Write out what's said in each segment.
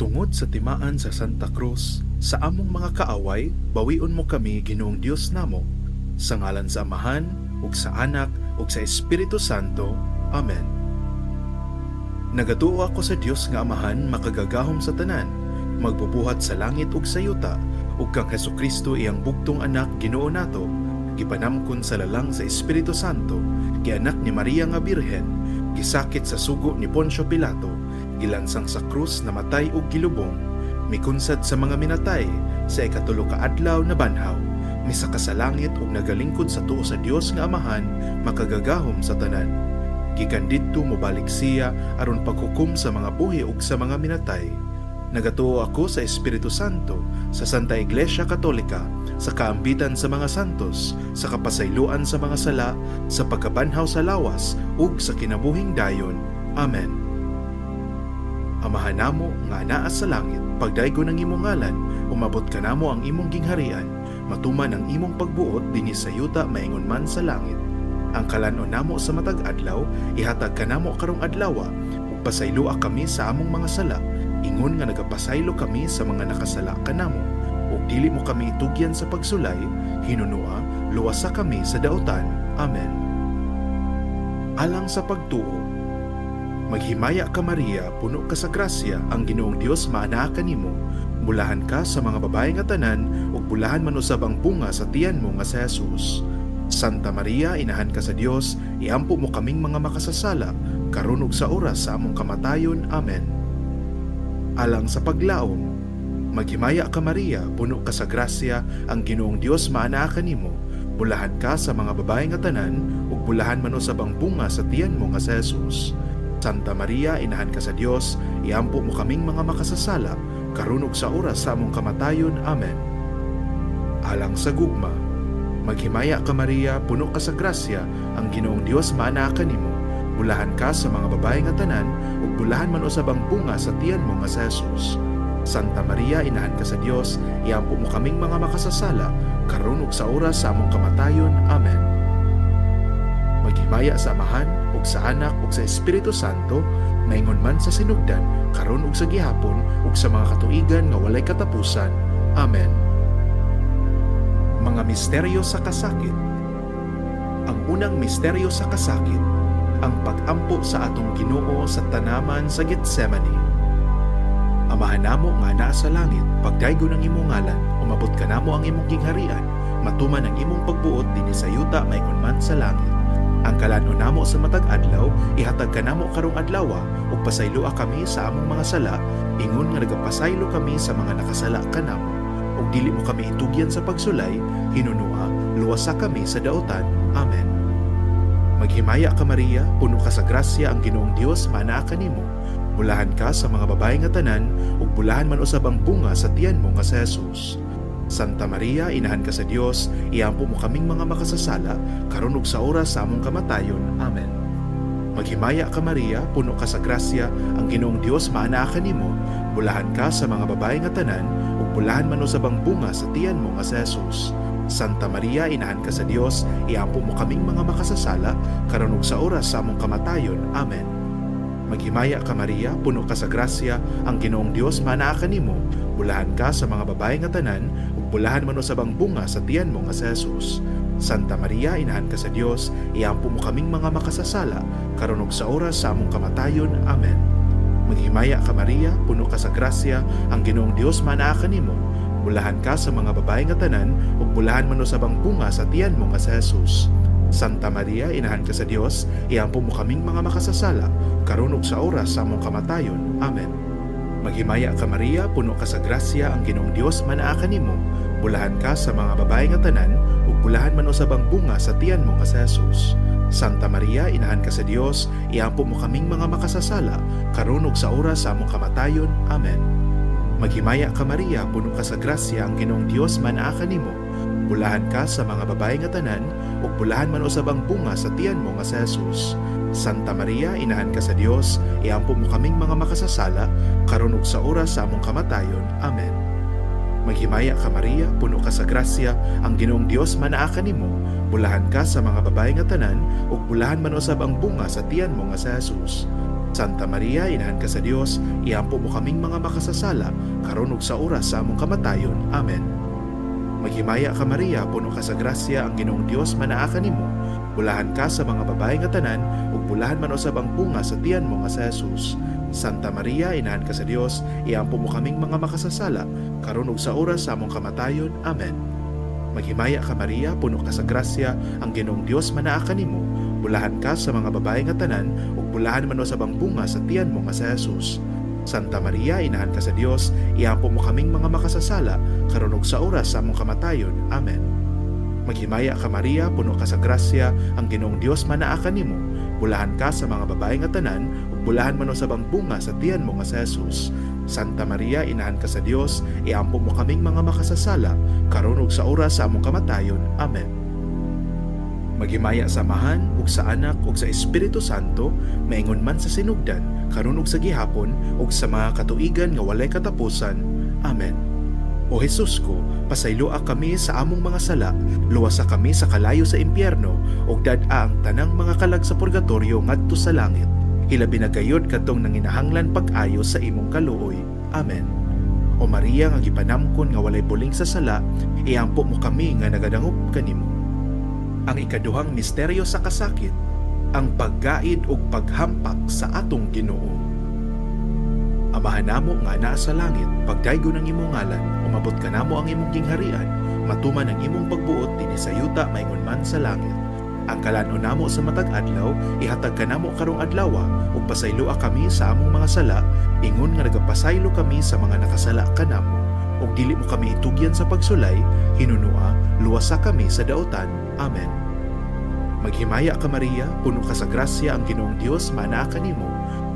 Tungod sa timaan sa Santa Cruz, sa among mga kaaway, bawion mo kami, Ginoong Dios namo. Sa ngalan sa Amahan, ug sa Anak, ug sa Espiritu Santo. Amen. Nagatuo ako sa Dios nga Amahan, makagagahom sa tanan, magbubuhat sa langit ug sa yuta, ug kang Hesukristo, iyang bugtong Anak, Ginoo nato, gipanamkon sa lalang sa Espiritu Santo, gianak ni Maria nga Birhen, gisakit sa sugo ni Poncio Pilato, gilansang sa krus, namatay ug gilubong, mikunsad sa mga minatay, sa ikatulo ka adlaw nabanhaw, misaka sa langit ug nagalingkod sa tuo sa Dios nga Amahan, makagagahom sa tanan. Gikan didto mobalik siya aron paghukom sa mga buhi ug sa mga minatay. Nagatuo ako sa Espiritu Santo, sa Santa Iglesia Katolika, sa kaambitan sa mga santos, sa kapasayloan sa mga sala, sa pagkabanhaw sa lawas, ug sa kinabuhing dayon. Amen. Amahan namo nga anaa sa langit, pagdaygon ang imong ngalan, umabot kanamo ang imong gingharian, matuman ang imong pagbuot dinhi sa yuta maingon man sa langit. Ang kalan-on namo sa matag adlaw ihatag kanamo karong adlawa, ug pasayloa kami sa among mga sala, ingon nga nagapasaylo kami sa mga nakasala kanamo. Ug dili mo kami itugyan sa pagsulay, hinunua luwasa kami sa dautan. Amen. Alang sa pagtuo. Maghimaya ka, Maria, puno ka sa grasya, ang Ginoong Dios maanaa kanimo. Bulahan ka sa mga babae nga tanan, ug bulahan man usab ang bunga sa tiyan mo nga si Jesus. Santa Maria, inahan ka sa Dios, iampo mo kaming mga makasasala, karon ug sa oras sa among kamatayon. Amen. Alang sa paglaom. Maghimaya ka, Maria, puno ka sa grasya, ang Ginoong Dios maanaa kanimo. Bulahan ka sa mga babae nga tanan, ug bulahan man usab ang bunga sa tiyan mo nga si Jesus. Santa Maria, inahan ka sa Dios, iampo mo kaming mga makasasala, karon ug sa oras sa among kamatayon. Amen. Alang sa gugma. Maghimaya ka, Maria, puno ka sa grasya, ang Ginoong Dios maanaa kanimo. Bulahan ka sa mga babae nga tanan, ug bulahan man usab ang bunga sa tiyan mo nga si Jesus. Santa Maria, inahan ka sa Dios, iampo mo kaming mga makasasala, karon ug sa oras sa among kamatayon. Amen. Maghimaya sa Amahan, ug sa Anak, ug sa Espiritu Santo, maingon man sa sinugdan, karon ug sa gihapon, ug sa mga katuigan nga walay katapusan. Amen. Mga misteryo sa kasakit. Ang unang misteryo sa kasakit, ang pag-ampo sa atong Ginoo sa tanaman sa Getsemane. Amahan namo nga naa sa langit, pagdaygon ang imong ngalan, umabot kanamo ang imong gingharian, matuman ang imong pagbuot dinhi sa yuta maingon man sa langit. Ang kalan-on namo sa matag adlaw ihatag kanamo karong adlawa, ug pasayloa kami sa among mga sala, ingon nga nagapasaylo kami sa mga nakasala kanamo. Ug dili mo kami itugyan sa pagsulay, hinunua luwasa kami sa dautan. Amen. Maghimaya ka, Maria, puno ka sa grasya, ang Ginoong Dios maanaa kanimo. Bulahan ka sa mga babae nga tanan, ug bulahan man usab ang bunga sa tiyan mo nga si Jesus. Santa Maria, inahan ka sa Dios, iampo mo kaming mga makasasala, karon ug sa oras sa among kamatayon. Amen. Maghimaya ka, Maria, puno ka sa grasya, ang Ginoong Dios maanaa kanimo. Bulahan ka sa mga babae nga tanan, ug bulahan man usab ang bunga sa tiyan mo nga si Jesus. Santa Maria, inahan ka sa Dios, iampo mo kaming mga makasasala, karon ug sa oras sa among kamatayon. Amen. Maghimaya ka, Maria, puno ka sa grasya, ang Ginoong Dios maanaa kanimo. Bulahan ka sa mga babae nga tanan, ug bulahan man usab ang bunga sa tiyan mo nga si Jesus. Santa Maria, inahan ka sa Dios, iampo mo kaming mga makasasala, karon ug sa oras sa among kamatayon. Amen. Maghimaya ka, Maria, puno ka sa grasya, ang Ginoong Dios maanaa kanimo. Bulahan ka sa mga babae nga tanan, ug bulahan man usab ang bunga sa tiyan mo nga si Jesus. Santa Maria, inahan ka sa Dios, iampo mo kaming mga makasasala, karon ug sa oras sa among kamatayon. Amen. Maghimaya ka, Maria, puno ka sa grasya, ang Ginoong Dios maanaa kanimo. Bulahan ka sa mga babae nga tanan, ug bulahan man usab ang bunga sa tiyan mo nga si Jesus. Santa Maria, inahan ka sa Dios, iampo mo kaming mga makasasala, karon ug sa oras sa among kamatayon. Amen. Maghimaya ka, Maria, puno ka sa grasya, ang Ginoong Dios maanaa kanimo. Bulahan ka sa mga babae nga tanan, ug bulahan man usab ang bunga sa tiyan mo nga si Jesus. Santa Maria, inahan ka sa Dios, iampo mo kaming mga makasasala, karon ug sa oras sa among kamatayon. Amen. Maghimaya ka, Maria, puno ka sa grasya, ang Ginoong Dios maanaa kanimo. Bulahan ka sa mga babae nga tanan, ug bulahan man usab ang bunga sa tiyan mo nga si Jesus. Santa Maria, inahan ka sa Dios, iampo mo kaming mga makasasala, karon ug sa oras sa among kamatayon. Amen. Maghimaya ka Maria, puno ka sa grasya, ang Ginoong Dios manaa kanimo. Bulahan ka sa mga babae nga tanan, ug bulahan man usab ang bunga sa tiyan mo nga si Jesus. Santa Maria, inahan ka sa Dios, iampo mo kaming mga makasasala, karon ug sa oras sa among kamatayon. Amen. Maghimaya ka Maria, puno ka sa grasya, ang Ginoong Dios manaa kanimo. Bulahan ka sa mga babae nga tanan, ug bulahan man usab ang bunga sa tiyan mo nga si Jesus. Santa Maria, inahan ka sa Dios, iampo mo kaming mga makasasala, karon ug sa oras sa among kamatayon. Amen. Maghimaya ka Maria, puno ka sa grasya, ang Ginoong Dios manaa kanimo. Bulahan ka sa mga babae nga tanan, ug bulahan man usab ang bunga sa tiyan mo nga si Jesus. Santa Maria, inahan ka sa Dios, iampo mo kaming mga makasasala, karon ug sa oras sa among kamatayon. Amen. Maghimaya sa Amahan, ug sa Anak, ug sa Espiritu Santo, maingon man sa sinugdan, karon ug sa gihapon, ug sa mga katuigan nga walay katapusan. Amen. O Jesus ko, pasayloa kami sa among mga sala, luwasa kami sa kalayo sa impyerno, ug dad-a ang tanang mga kalag sa purgatorio ngadto sa langit. Hilabi na gayud kadtong nanginahanglan pag-ayo sa imong kaluoy. Amen. O Maria nga gipanamkon nga walay buling sa sala, iampo mo kami nga nagadangop kanimo. Ang ikaduhang misteryo sa kasakit, ang paggaid ug paghampak sa atong Ginoo. Amahan namo nga naa sa langit, pagdaygon ang imong ngalan, umabot kanamo ang imong gingharian, matuman ang imong pagbuot dinhi sa yuta maingon man sa langit. Ang kalan-on namo sa matag adlaw, ihatag kanamo karong adlawa, ug pasayloa kami sa among mga sala, ingon nga nagapasaylo kami sa mga nakasala kanamo. Ug dili mo kami itugyan sa pagsulay, hinunua, luwasa kami sa daotan. Amen. Maghimaya ka Maria, puno ka sa grasya, ang Ginoong Dios manaa kanimo.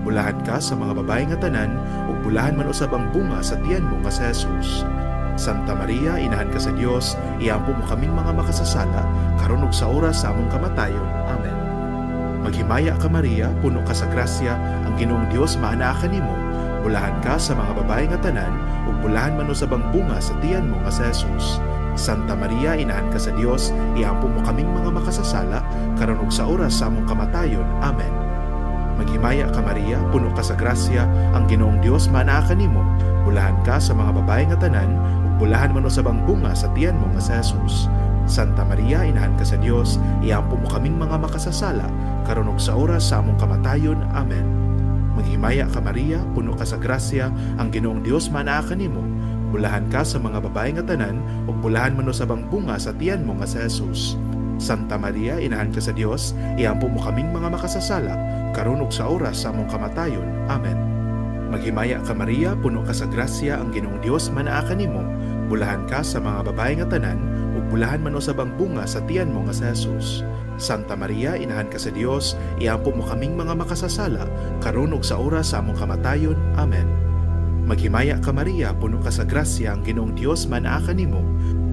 Bulahan ka sa mga babae nga tanan, ug bulahan man usab ang bunga sa tiyan mo nga si Jesus. Santa Maria, inahan ka sa Dios, iampo mo kaming mga makasasala, karon ug sa oras sa among kamatayon. Amen. Maghimaya ka Maria, puno ka sa grasya, ang Ginoong Dios maanaa kanimo. Bulahan ka sa mga babae nga tanan, ug bulahan man usab ang bunga sa tiyan mo nga si Jesus. Santa Maria, inahan ka sa Dios, iampo mo kaming mga makasasala, karon ug sa oras sa among kamatayon. Amen. Maghimaya ka Maria, puno ka sa grasya, ang Ginoong Dios maanaa kanimo. Bulahan ka sa mga babae nga tanan, ug bulahan man usab ang bunga sa tiyan mo nga si Jesus. Santa Maria, inahan ka sa Dios, iampo mo kaming mga makasasala, karon ug sa oras sa among kamatayon. Amen. Maghimaya ka Maria, puno ka sa grasya, ang Ginoong Dios maanaa kanimo. Bulahan ka sa mga babae nga tanan, ug bulahan man usab ang bunga sa tiyan mo nga si Jesus. Santa Maria, inahan ka sa Dios, iampo mo kaming mga makasasala, karon ug sa oras sa among kamatayon. Amen. Maghimaya ka Maria, puno ka sa grasya, ang Ginoong Dios manaa kanimo. Bulahan ka sa mga babae nga tanan, ug bulahan man usab ang bunga sa tiyan mo nga si Jesus. Santa Maria, inahan ka sa Dios, iampo mo kaming mga makasasala, karon ug sa oras sa among kamatayon. Amen. Maghimaya ka Maria, puno ka sa grasya, ang Ginoong Dios manaa kanimo.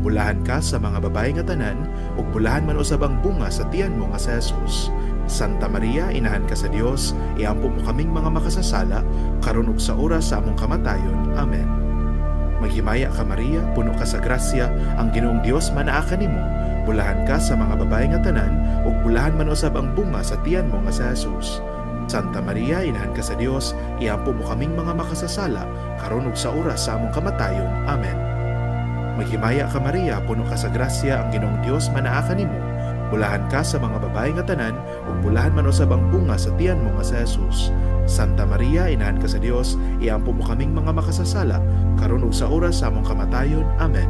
Bulahan ka sa mga babae nga tanan, ug bulahan man usab ang bunga sa tiyan mo nga si Jesus. Santa Maria, inahan ka sa Dios, iampo mo kaming mga makasasala, karon ug sa oras sa among kamatayon. Amen. Maghimaya ka Maria, puno ka sa grasya, ang Ginoong Dios manaa kanimo. Bulahan ka sa mga babae nga tanan, ug bulahan man usab ang bunga sa tiyan mo nga si Jesus. Santa Maria, inahan ka sa Dios, iampo mo kaming mga makasasala, karon ug sa oras sa among kamatayon. Amen. Maghimaya ka Maria, puno ka sa grasya, ang Ginoong Dios manaa kanimo. Bulahan ka sa mga babae nga tanan, ug bulahan man usab ang bunga sa tiyan mo nga si Jesus. Santa Maria, inahan ka sa Dios, iampo mo kaming mga makasasala, karon ug sa oras sa among kamatayon. Amen.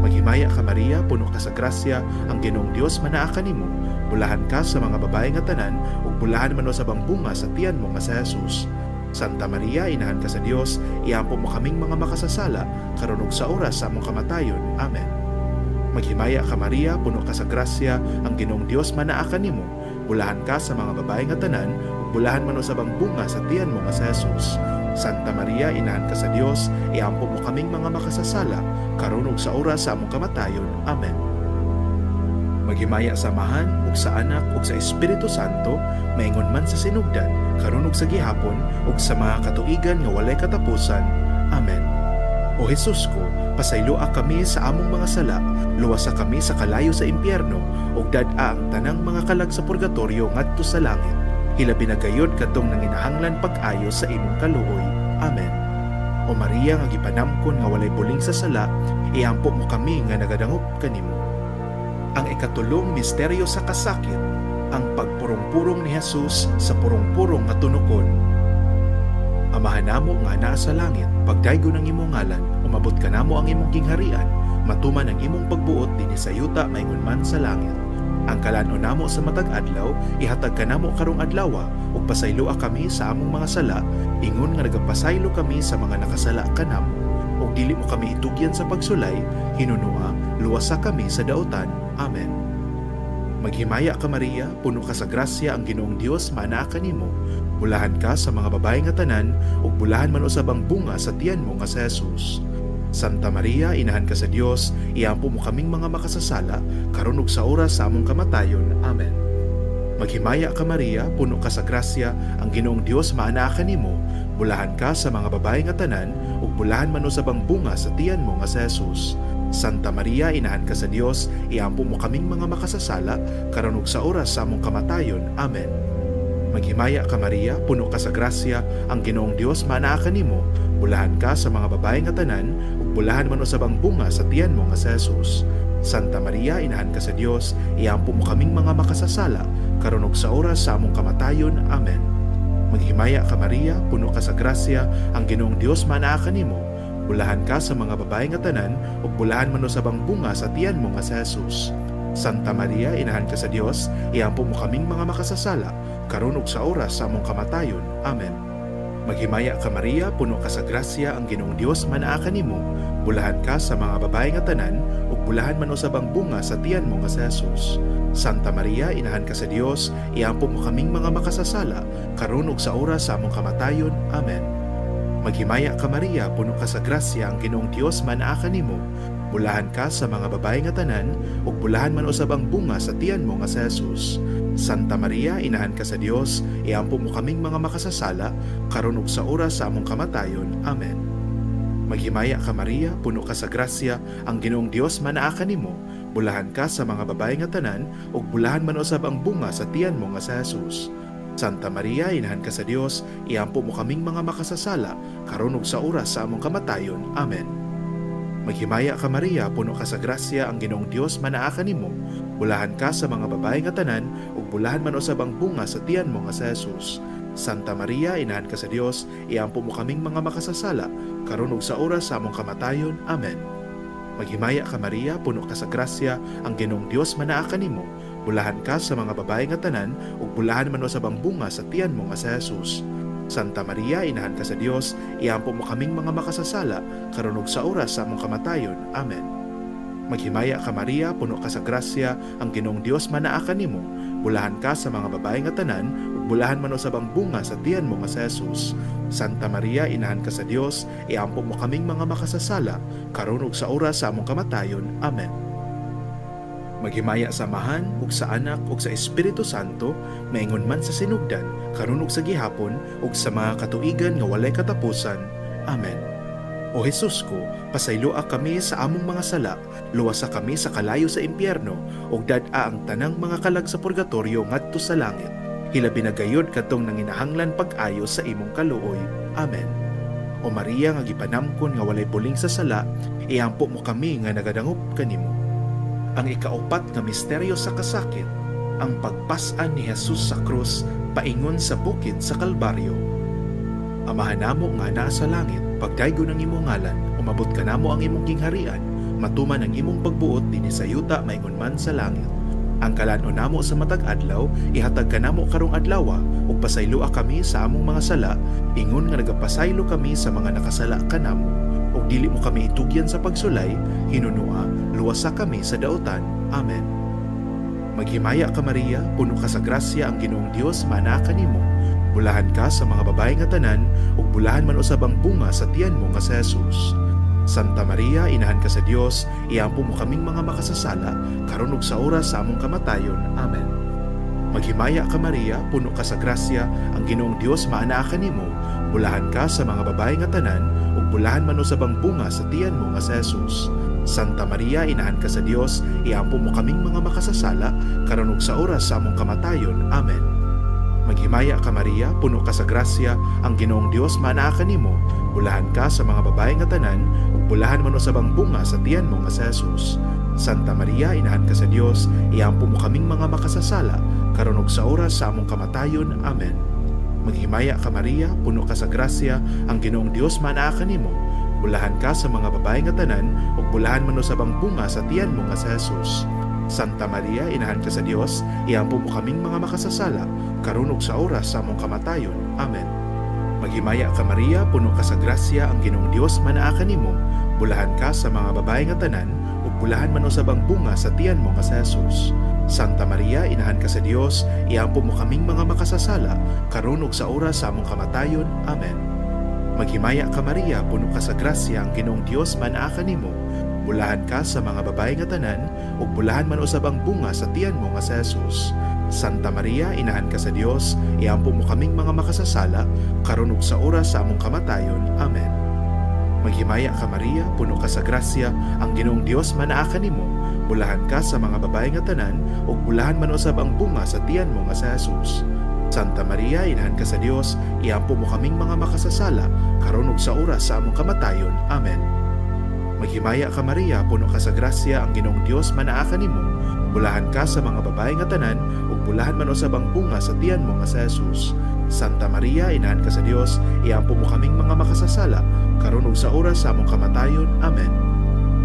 Maghimaya ka Maria, puno ka sa grasya, ang Ginoong Dios manaa kanimo. Bulahan ka sa mga babae nga tanan, ug bulahan man usab ang bunga sa tiyan mo nga si Jesus. Santa Maria, inahan ka sa Dios, iampo mo kaming mga makasasala, karon ug sa oras sa among kamatayon. Amen. Maghimaya ka Maria, puno ka sa grasya, ang Ginoong Dios manaa kanimo. Bulahan ka sa mga babae nga tanan, ug bulahan man usab ang bunga sa tiyan mo nga si Jesus. Santa Maria, inahan ka sa Dios, iampo mo kaming mga makasasala, karon ug sa oras sa among kamatayon. Amen. Maghimaya sa Amahan, ug sa Anak, ug sa Espiritu Santo, maingon man sa sinugdan, karon ug sa gihapon, ug sa mga katuigan nga walay katapusan. Amen. O Jesus ko, pasayloa kami sa among mga sala, luwasa kami sa kalayo sa impyerno, ug dad-a ang tanang mga kalag sa purgatorio ngadto sa langit. Hilabi na gayod kadtong nanginahanglan pag-ayo sa imong kaluoy. Amen. O Maria nga gipanamkon nga walay buling sa sala, iampo mo kami nga nagadangop kanimo. Ang ikatulong misteryo sa kasakit, ang pagpurong-purong ni Jesus sa purong-purong nga tunukon. Amahan namo nga anaa sa langit, pagdaygon ang imong ngalan, umabot kanamo ang imong gingharian, matuman ang imong pagbuot dinhi sa yuta maingon man sa langit. Ang kalan-on namo sa matag adlaw, ihatag kanamo karong adlawa, ug pasayloa kami sa among mga sala, ingon nga nagapasaylo kami sa mga nakasala kanamo. Ug dili mo kami itugyan sa pagsulay, hinunua, luwasa kami sa dautan. Amen. Maghimaya ka Maria, puno ka sa grasya, ang Ginoong Dios maanaa kanimo. Bulahan ka sa mga babae nga tanan, ug bulahan man usab ang bunga sa tiyan mo nga si Jesus. Santa Maria, inahan ka sa Dios, iampo mo kaming mga makasasala, karon ug sa oras sa among kamatayon. Amen. Maghimaya ka Maria, puno ka sa grasya, ang Ginoong Dios maanaa kanimo. Bulahan ka sa mga babae nga tanan, ug bulahan man usab ang bunga sa tiyan mo nga si Jesus. Santa Maria, inahan ka sa Dios, iampo mo kaming mga makasasala, karon ug sa oras sa among kamatayon. Amen. Maghimaya ka Maria, puno ka sa grasya, ang Ginoong Dios maanaa kanimo. Bulahan ka sa mga babae nga tanan, ug bulahan man usab ang bunga sa tiyan mo nga si Jesus. Santa Maria, inahan ka sa Dios, iampo mo kaming mga makasasala, karon ug sa oras sa among kamatayon. Amen. Maghimaya ka Maria, puno ka sa grasya, ang Ginoong Dios maanaa kanimo. Bulahan ka sa mga babae nga tanan, ug bulahan man usab ang bunga sa tiyan mo nga si Jesus. Santa Maria, inahan ka sa Dios, iampo mo kaming mga makasasala, karon ug sa oras sa among kamatayon. Amen. Maghimaya ka Maria, puno ka sa grasya, ang Ginoong Dios maanaa kanimo. Bulahan ka sa mga babae nga tanan, ug bulahan man usab ang bunga sa tiyan mo nga si Jesus. Santa Maria, inahan ka sa Dios, iampo mo kaming mga makasasala, karon ug sa oras sa among kamatayon. Amen. Maghimaya ka Maria, puno ka sa grasya, ang Ginoong Dios maanaa kanimo. Bulahan ka sa mga babae nga tanan, ug bulahan man usab ang bunga sa tiyan mo nga si Jesus. Santa Maria, inahan ka sa Dios, iampo mo kaming mga makasasala, karon ug sa oras sa among kamatayon. Amen. Maghimaya ka Maria, puno ka sa grasya, ang Ginoong Dios maanaa kanimo. Bulahan ka sa mga babae nga tanan, ug bulahan man usab ang bunga sa tiyan mo nga si Jesus. Santa Maria, inahan ka sa Dios, iampo mo kaming mga makasasala, karon ug sa oras sa among kamatayon. Amen. Maghimaya ka Maria, puno ka sa grasya, ang Ginoong Dios maanaa kanimo. Bulahan ka sa mga babae nga tanan, ug bulahan man usab ang bunga sa tiyan mo nga si Jesus. Santa Maria, inahan ka sa Dios, iampo mo kaming mga makasasala, karon ug sa oras sa among kamatayon. Amen. Maghimaya ka Maria, puno ka sa grasya, ang Ginoong Dios maanaa kanimo. Bulahan ka sa mga babae nga tanan, ug bulahan man usab ang bunga sa tiyan mo nga si Jesus. Santa Maria, inahan ka sa Dios, iampo mo kaming mga makasasala, karon ug sa oras sa among kamatayon. Amen. Maghimaya ka Maria, puno ka sa grasya, ang Ginoong Dios maanaa kanimo. Bulahan ka sa mga babae nga tanan, ug bulahan man usab ang bunga sa tiyan mo nga si Jesus. Santa Maria, inahan ka sa Dios, iampo mo kaming mga makasasala, karon ug sa oras sa among kamatayon. Amen. Maghimaya sa Amahan, ug sa Anak, ug sa Espiritu Santo, maingon man sa sinugdan, karon ug sa gihapon, ug sa mga katuigan nga walay katapusan. Amen. O Jesus ko, pasayloa kami sa among mga sala, luwasa kami sa kalayo sa impyerno, ug dad-a ang tanang mga kalag sa purgatorio ngadto sa langit. Hilabi na gayod kadtong nanginahanglan pag-ayo sa imong kaluoy. Amen. O Maria nga gipanamkon nga walay buling sa sala, iampo mo kami nga nagadangop kanimo. Ang ikaupat nga misteryo sa kasakit, ang pagpas-an ni Jesus sa krus paingon sa bukid sa Kalbaryo. Amahan namo nga naa sa langit, pagdaygon ang imong ngalan, umabot kanamo ang imong gingharian, matuman ang imong pagbuot dinhi sa yuta maingon man sa langit. Ang kalan-on namo sa matag adlaw, ihatag kanamo karong adlawa, ug pasayloa kami sa among mga sala, ingon nga nagapasaylo kami sa mga nakasala kanamo. Ug dili mo kami itugyan sa pagsulay, hinunua, luwasa kami sa dautan. Amen. Maghimaya ka Maria, puno ka sa grasya, ang Ginoong Dios maanaa kanimo. Bulahan ka sa mga babae nga tanan, ug bulahan man usab ang bunga sa tiyan mo nga si Jesus. Santa Maria, inahan ka sa Dios, iampo mo kaming mga makasasala, karon ug sa oras sa among kamatayon. Amen. Maghimaya ka Maria, puno ka sa grasya, ang Ginoong Dios maanaa kanimo. Bulahan ka sa mga babae nga tanan, ug bulahan man usab ang bunga sa tiyan mo nga si Jesus. Santa Maria, inahan ka sa Dios, iampo mo kaming mga makasasala, karon ug sa oras sa among kamatayon. Amen. Maghimaya ka Maria, puno ka sa grasya, ang Ginoong Dios maanaa kanimo, bulahan ka sa mga babae nga tanan, ug bulahan man usab ang bunga sa tiyan mo nga si Jesus. Santa Maria, inahan ka sa Dios, iampo mo kaming mga makasasala, karon ug sa oras sa among kamatayon. Amen. Maghimaya ka Maria, puno ka sa grasya, ang Ginoong Dios maanaa kanimo, bulahan ka sa mga babae nga tanan, ug bulahan man usab ang bunga sa tiyan mo nga si Jesus. Santa Maria, inahan ka sa Dios, iampo mo kaming mga makasasala, karon ug sa oras sa among kamatayon. Amen. Maghimaya ka Maria, puno ka sa grasya, ang Ginoong Dios manaa kanimo, bulahan ka sa mga babae nga tanan, ug bulahan man usab ang bunga sa tiyan mo nga si Jesus. Santa Maria, inahan ka sa Dios, iampo mo kaming mga makasasala, karon ug sa oras sa among kamatayon. Amen. Maghimaya ka Maria, puno ka sa grasya, ang Ginoong Dios manaa kanimo, bulahan ka sa mga babae nga tanan, ug bulahan man usab ang bunga sa tiyan mo nga si Jesus. Santa Maria, inahan ka sa Dios, iampo mo kaming mga makasasala, karon ug sa oras sa among kamatayon. Amen. Maghimaya ka Maria, puno ka sa grasya, ang Ginoong Dios manaa kanimo, bulahan ka sa mga babae nga tanan, ug bulahan man usab ang bunga sa tiyan mo nga si Jesus. Santa Maria, inahan ka sa Dios, iampo mo kaming mga makasasala, karon ug sa oras sa among kamatayon. Amen. Maghimaya ka Maria, puno ka sa grasya, ang Ginoong Dios manaa kanimo, bulahan ka sa mga babae nga tanan, ug bulahan man usab ang bunga sa tiyan mo nga si Jesus. Santa Maria, inahan ka sa Dios, iampo mo kaming mga makasasala, karon ug sa oras sa among kamatayon. Amen.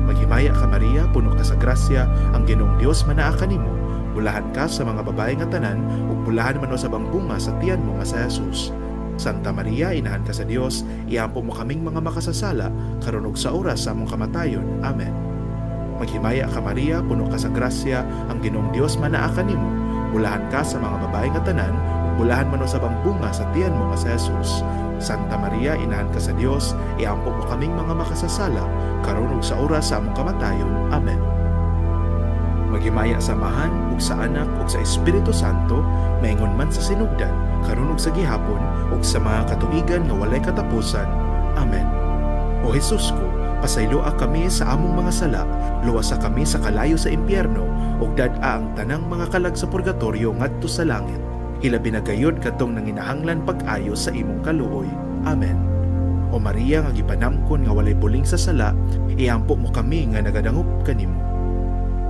Maghimaya ka Maria, puno ka sa grasya, ang Ginoong Dios manaa kanimo, bulahan ka sa mga babae nga tanan, ug bulahan man usab ang bunga sa tiyan mo nga si Jesus. Santa Maria, inahan ka sa Dios, iampo mo kaming mga makasasala, karon ug sa oras sa among kamatayon. Amen. Maghimaya ka Maria, puno ka sa grasya, ang Ginoong Dios manaa kanimo, bulahan ka sa mga babae nga tanan, ug bulahan man usab ang bunga sa tiyan mo nga si Jesus. Santa Maria, inahan ka sa Dios, iampo mo kaming mga makasasala, karon ug sa oras sa among kamatayon. Amen. Maghimaya sa Amahan, ug sa Anak, ug sa Espiritu Santo, maingon man sa sinugdan, karon ug sa gihapon, ug sa mga katuigan nga walay katapusan. Amen. O Jesus ko, pasayloa kami sa among mga sala, luwasa kami sa kalayo sa impyerno, ug dad-a ang tanang mga kalag sa purgatorio ngadto sa langit. Hilabi na gayod katong nanginahanglan pag-ayo sa imong kaluoy. Amen. O Maria nga gipanamkon nga walay buling sa sala, iampo mo kami nga nagadangop kanimo.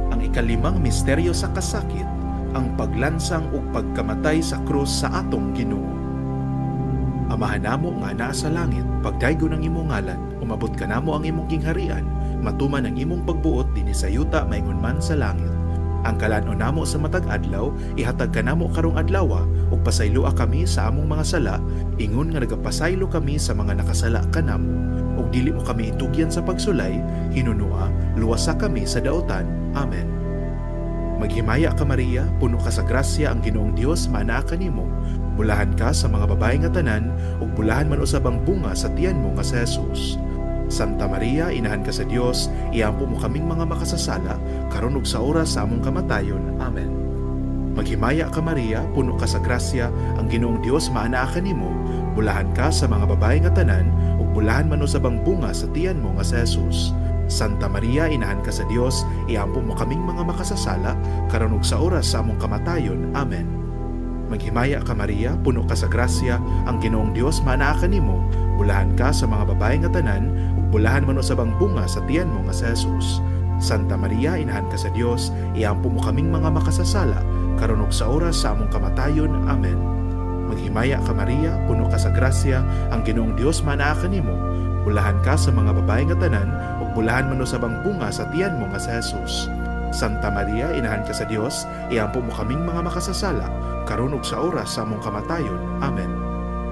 Ang ikalimang misteryo sa kasakit, ang paglansang ug pagkamatay sa krus sa atong Ginoo. Amahan namo nga naa sa langit, pagdaygon ang imong ngalan, umabot kanamo ang imong gingharian, matuman ang imong pagbuot dinhi sa yuta maingon man sa langit. Ang kalan-on namo sa matag adlaw, ihatag kanamo karong adlawa, ug pasayloa kami sa among mga sala, ingon nga nagapasaylo kami sa mga nakasala kanamo. Ug dili mo kami itugyan sa pagsulay, hinunua, luwasa kami sa daotan. Amen. Maghimaya ka Maria, puno ka sa grasya, ang Ginoong Dios maanaa kanimo. Bulahan ka sa mga babae nga tanan, ug bulahan man usab ang bunga sa tiyan mo nga si Jesus. Santa Maria, inahan ka sa Dios, iampo mo kaming mga makasasala, karon ug sa oras sa among kamatayon. Amen. Maghimaya ka Maria, puno ka sa grasya, ang Ginoong Dios maanaa kanimo. Bulahan ka sa mga babae nga tanan, ug bulahan man usab ang bunga sa tiyan mo nga si Jesus. Santa Maria, inahan ka sa Dios, iampo mo kaming mga makasasala, karon ug sa oras sa among kamatayon. Amen. Maghimaya ka Maria, puno ka sa grasya, ang Ginoong Dios maanaa kanimo. Bulahan ka sa mga babae nga tanan, ug bulahan man usab ang bunga sa tiyan mo nga si Jesus. Santa Maria, inahan ka sa Dios, iampo mo kaming mga makasasala, karon ug sa oras sa among kamatayon. Amen. Maghimaya ka Maria, puno ka sa grasya, ang Ginoong Dios maanaa kanimo. Bulahan ka sa mga babae nga tanan, ug bulahan man usab ang bunga sa tiyan mo nga si Jesus. Santa Maria, inahan ka sa Dios, iampo mo kaming mga makasasala, karon ug sa oras sa among kamatayon. Amen.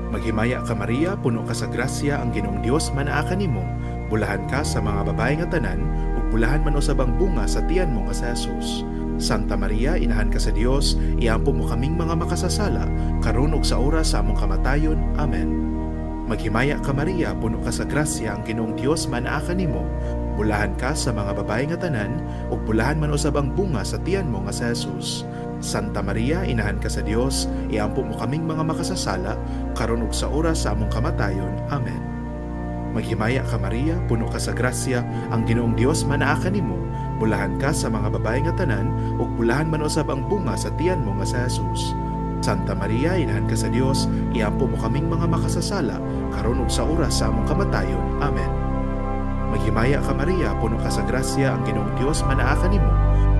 Maghimaya ka Maria, puno ka sa grasya, ang Ginoong Dios maanaa kanimo. Bulahan ka sa mga babae nga tanan, ug bulahan man usab ang bunga sa tiyan mo nga si Jesus. Santa Maria, inahan ka sa Dios, iampo mo kaming mga makasasala, karon ug sa oras sa among kamatayon. Amen. Maghimaya ka Maria, puno ka sa grasya, ang Ginoong Dios maanaa kanimo. Bulahan ka sa mga babae nga tanan, ug bulahan man usab ang bunga sa tiyan mo nga si Jesus. Santa Maria, inahan ka sa Dios, iampo mo kaming mga makasasala, karon ug sa oras sa among kamatayon. Amen. Maghimaya ka Maria, puno ka sa grasya, ang Ginoong Dios maanaa kanimo. Bulahan ka sa mga babae nga tanan, ug bulahan man usab ang bunga sa tiyan mo nga si Jesus. Santa Maria, inahan ka sa Dios, iampo mo kaming mga makasasala, karon ug sa oras sa among kamatayon. Amen. Maghimaya ka Maria, puno ka sa grasya, ang Ginoong Dios manaa kanimo.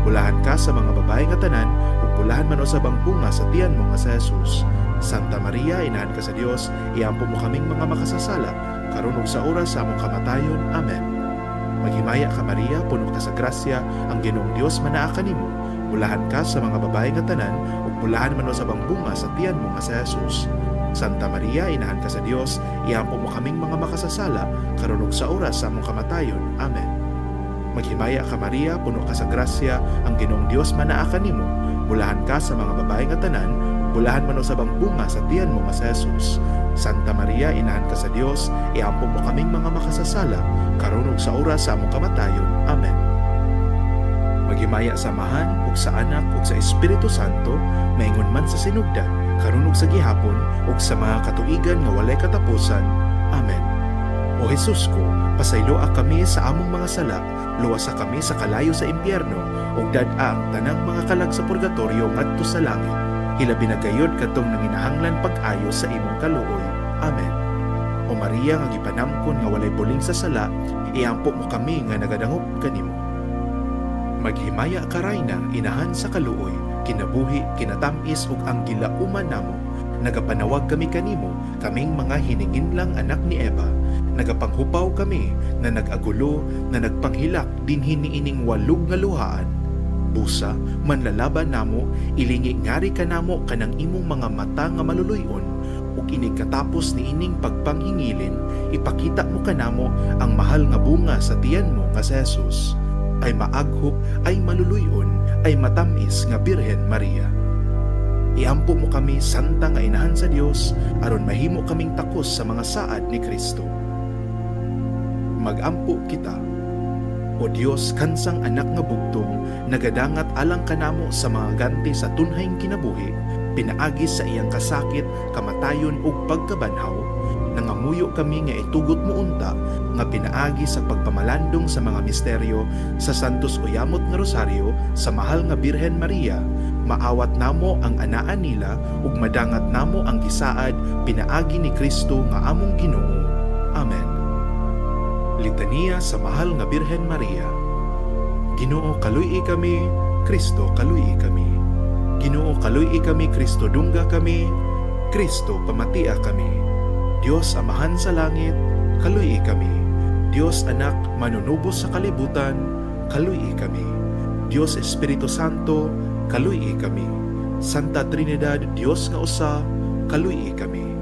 Bulahan ka sa mga babae nga tanan, ug bulahan man usab ang bunga sa tiyan mo nga si Jesus. Santa Maria, inahan ka sa Dios, iampo mo kaming mga makasasala, karon ug sa oras sa among kamatayon. Amen. Maghimaya ka Maria, puno ka sa grasya, ang Ginoong Dios manaa kanimo. Bulahan ka sa mga babae nga tanan, ug bulahan man usab ang bunga sa tiyan mo nga si Jesus. Santa Maria, inahan ka sa Dios, iampo mo kaming mga makasasala, karon ug sa oras sa among kamatayon. Amen. Maghimaya ka Maria, puno ka sa grasya, ang Ginoong Dios manaa kanimo. Bulahan ka sa mga babae nga tanan, bulahan man usab ang bunga sa tiyan mo nga si Jesus. Santa Maria, inahan ka sa Dios, iampo mo kaming mga makasasala, karon ug sa oras sa among kamatayon. Amen. Maghimaya sa Amahan, ug sa Anak, ug sa Espiritu Santo, maingon man sa sinugdan, karon ug sa gihapon, ug sa mga katuigan nga walay katapusan. Amen. O Jesus ko, pasayloa kami sa among mga sala, luwasa kami sa kalayo sa impyerno, ug dad-a ang tanang mga kalag sa purgatorio ngadto sa langit. Hilabi na gayod kadtong nanginahanglan pag-ayo sa imong kaluoy. Amen. O Maria nga gipanamkon nga walay buling sa sala, iampo mo kami nga nagadangop kanimo. Maghimaya ka Rayna, inahan sa kaluoy, kinabuhi, kinatamis ug ang gilauman namo. Nagapanawag kami kanimo, kaming mga hininginlang anak ni Eva. Nagapanghupaw kami na nag-agulo, na nagpanghilak dinhi niining walog nga luhaan. Busa, manlalaban namo, ilingi ngari kanamo kanang imong mga mata nga maluluy-on, ug inig katapos niining pagpanghingilin, ipakita mo kanamo ang mahal nga bunga sa tiyan mo nga si Jesus. Ay maaghop, ay maluluy-on, ay matamis nga Birhen Maria. Iampo mo kami, Santa nga Inahan sa Dios, aron mahimo kaming takos sa mga saad ni Kristo. Magampo kita. O Dios, kansang anak nga bugtong, nagadangat alang kanamo sa mga ganti sa tunhayng kinabuhi, pinaagi sa iyang kasakit, kamatayon ug pagkabanhaw, nangamuyo kami nga itugot mo unta nga pinaagi sa pagpamalandong sa mga misteryo sa Santos Uyamot nga Rosaryo sa mahal nga Birhen Maria, maawat namo ang anaan nila ug madangat namo ang gisaad pinaagi ni Kristo nga among Ginoo. Amen. Litanya sa mahal nga Birhen Maria. Ginoo, kaluy-i kami, Kristo, kaluy-i kami. Ginoo, kaluy-i kami, Kristo, dungga kami, Kristo, pamatia kami. Dios Amahan sa langit, kaluy-i kami. Dios Anak, manunubos sa kalibutan, kaluy-i kami. Dios Espiritu Santo, kaluy-i kami. Santa Trinidad, Dios nga usa, kaluy-i kami.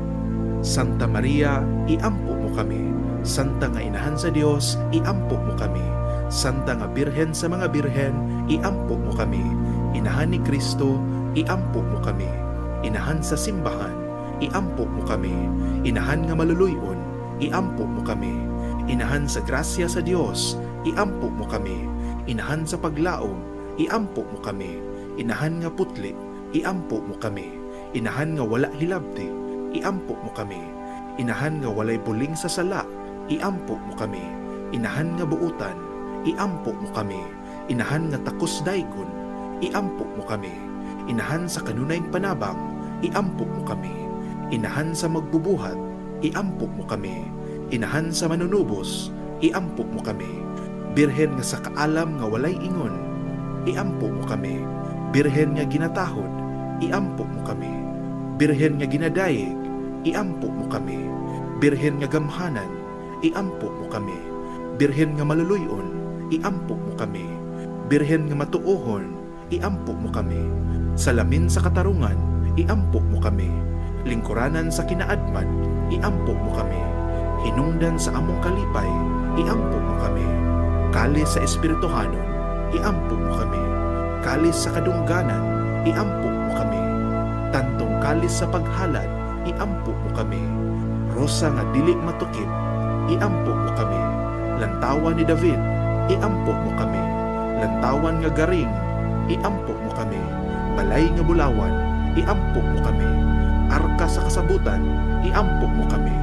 Santa Maria, iampo mo kami. Santa nga Inahan sa Dios, iampo mo kami. Santa nga Birhen sa mga birhen, iampo mo kami. Inahan ni Kristo, iampo mo kami. Inahan sa simbahan, iampo mo kami. Inahan nga maluluy-on, iampo mo kami. Inahan sa grasya sa Dios, iampo mo kami. Inahan sa paglaom, iampo mo kami. Inahan nga putli, iampo mo kami. Inahan nga wala hilabti, iampo mo kami. Inahan nga walay buling sa sala, iampo mo kami. Inahan nga buutan, iampo mo kami. Inahan nga takos daygon, iampo mo kami. Inahan sa kanunayng panabang, iampo mo kami. Inahan sa magbubuhat, iampo mo kami. Inahan sa manunubos, iampo mo kami. Birhen nga sa kaalam nga walay ingon, iampo mo kami. Birhen nga ginatahod, iampo mo kami. Birhen nga ginadayeg, iampo mo kami. Birhen nga gamhanan, iampo mo kami. Birhen nga maluluy-on, iampo mo kami. Birhen nga matuohon, iampo mo kami. Salamin sa katarungan, iampo mo kami. Lingkuranan sa kinaadman, iampo mo kami. Hinungdan sa among kalipay, iampo mo kami. Kalis sa espirituhanon, iampo mo kami. Kalis sa kadungganan, iampo mo kami. Tantong kalis sa paghalad, iampo mo kami. Rosa nga dili matukip, iampo mo kami. Lantawan ni David, iampo mo kami. Lantawan nga garing, iampo mo kami. Balay nga bulawan, iampo mo kami. Arka sa kasabutan, iampo mo kami.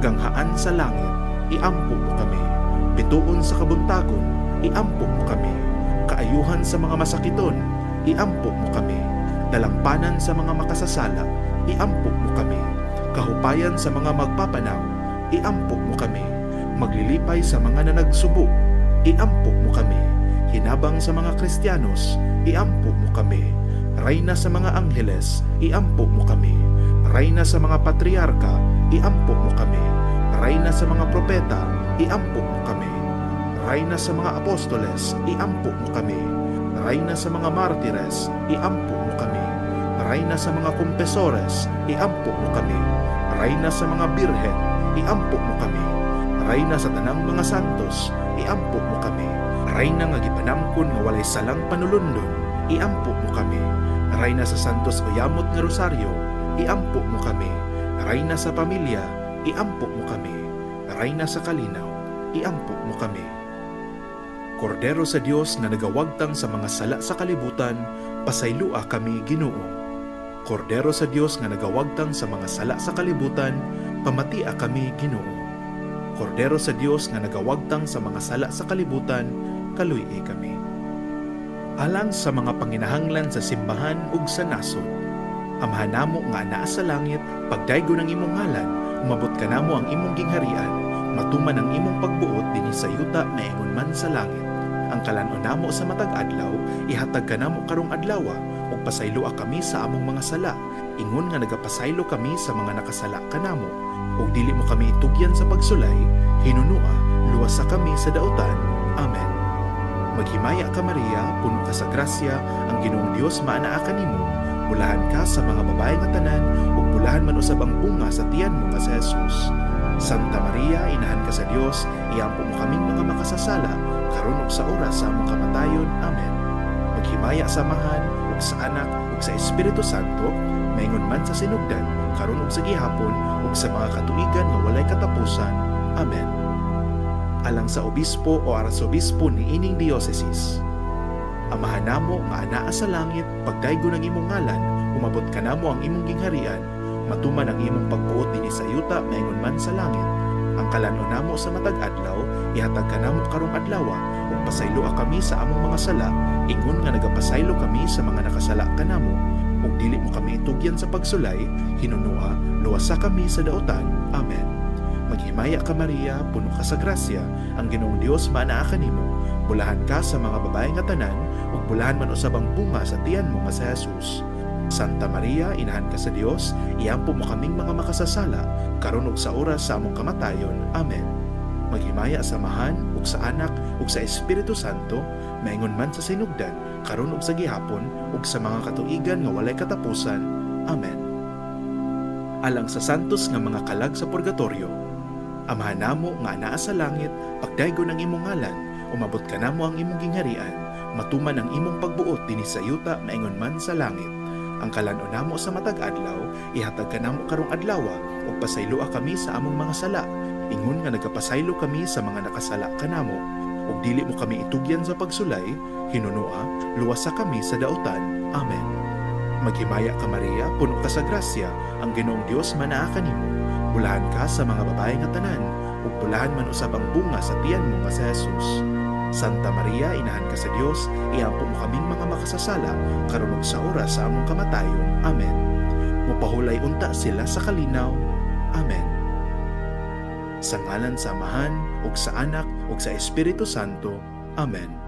Ganghaan sa langit, iampo mo kami. Bituon sa kabuntagon, iampo mo kami. Kaayuhan sa mga masakiton, iampo mo kami. Dalangpanan sa mga makasasala, iampo mo kami. Kahupayan sa mga magpapanaw, iampo mo kami. Maglilipay sa mga nanagsubo, iampo mo kami. Hinabang sa mga Kristiyanos, iampo mo kami. Rayna sa mga angheles, iampo mo kami. Rayna sa mga patriarka, iampo mo kami. Rayna sa mga propeta, iampo mo kami. Rayna sa mga apostoles, iampo mo kami. Rayna sa mga martires, iampo mo kami. Rayna sa mga kumpesores, iampo mo kami. Rayna sa mga birhen, iampo mo kami. Rayna sa tanang mga santos, iampo mo kami. Rayna nga gipanamkon nga walay salang panulundon, iampo mo kami. Rayna sa Santos Uyamot nga Rosaryo, iampo mo kami. Rayna sa pamilya, iampo mo kami. Rayna sa kalinaw, iampo mo kami. Kordero sa Dios nga nagawagtang sa mga sala sa kalibutan, pasaylua kami, Ginoo. Kordero sa Dios nga nagawagtang sa mga sala sa kalibutan, pamatia kami, Ginoo. Kordero sa Dios nga nagawagtang sa mga sala sa kalibutan, kaluy-i kami. Alang sa mga panginahanglan sa simbahan ug sa nasod. Amahan namo nga anaa sa langit, pagdaygon ang imong ngalan, umabot kanamo ang imong gingharian, matuman ang imong pagbuot dinhi sa yuta maingon man sa langit. Ang kalan-on namo sa matag adlaw, ihatag kanamo karong adlawa, ug pasayloa kami sa among mga sala, ingon nga nagapasaylo kami sa mga nakasala kanamo. Ug dili mo kami itugyan sa pagsulay, hinunua, luwasa kami sa dautan. Amen. Maghimaya ka, Maria, puno ka sa grasya, ang Ginoong Dios maanaa kanimo. Bulahan ka sa mga babae nga tanan, ug bulahan man usab ang bunga sa tiyan mo nga si Jesus. Santa Maria, inahan ka sa Dios, iampo mo kaming mga makasasala, karon ug sa oras sa among kamatayon. Amen. Maghimaya sa Amahan, ug sa Anak, ug sa Espiritu Santo, maingon man sa sinugdan, karon ug sa gihapon, ug sa mga katuigan nga walay katapusan. Amen. Alang sa obispo o arsobispo ni ining diocesis. Amahan namo nga anaa sa langit, pagdaygon ang imong ngalan, umabot kanamo ang imong gingharian, matuman ang imong pagbuot dinhi sa yuta maingon man sa langit. Ang kalan-on namo sa matag adlaw, ihatag kanamo karong adlawa, ug pasayloa kami sa among mga sala, ingon nga nagapasaylo kami sa mga nakasala kanamo. Ug dili mo kami itugyan sa pagsulay, hinunua, luwasa kami sa dautan. Amen. Maghimaya ka, Maria, puno ka sa grasya, ang Ginoong Dios maanaa kanimo. Bulahan ka sa mga babae nga tanan, ug bulahan man usab ang bunga sa tiyan mo nga si Jesus. Santa Maria, inahan ka sa Dios, iampo mo kaming mga makasasala, karon ug sa oras sa among kamatayon. Amen. Maghimaya sa Amahan, ug sa Anak, ug sa Espiritu Santo, maingon man sa sinugdan, karon ug sa gihapon, ug sa mga katuigan nga walay katapusan. Amen. Alang sa santos nga mga kalag sa purgatorio. Amahan namo nga anaa sa langit, pagdaygon ang imong ngalan, umabot kanamo ang imong gingharian, matuman ang imong pagbuot dinhi sa yuta maingon man sa langit. Ang kalan-on namo sa matag adlaw, ihatag kanamo karong adlawa, ug pasayloa kami sa among mga sala, ingon nga nagapasaylo kami sa mga nakasala kanamo. Ug dili mo kami itugyan sa pagsulay, hinunua, luwasa kami sa dautan. Amen. Maghimaya ka, Maria, puno ka sa grasya, ang Ginoong Dios manaa kanimo. Bulahan ka sa mga babae nga tanan, ug bulahan man usab ang bunga sa tiyan mo nga si Jesus. Santa Maria, inahan ka sa Dios, iampo mo kaming mga makasasala, karon ug sa oras sa among kamatayon. Amen. Mupahulay unta sila sa kalinaw. Amen. Sa ngalan sa Amahan, ug sa Anak, ug sa Espiritu Santo. Amen.